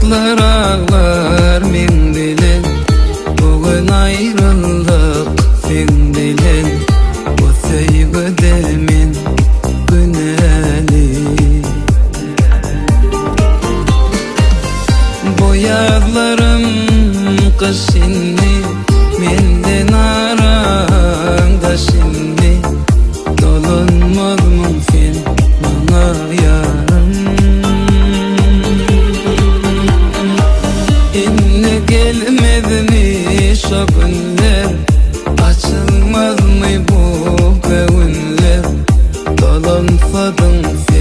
Bagtlar aglar meň bilen Bu gün aýryldyk seň bilen Bu söýgüde men günäli. Bu ýazlarym gyş indi Menden araňda şindi Dolanmazmyň sen maňa ýarym. Indi gelmezmi şo günler Açylmazmy bu göwünler Dolansadyň sen.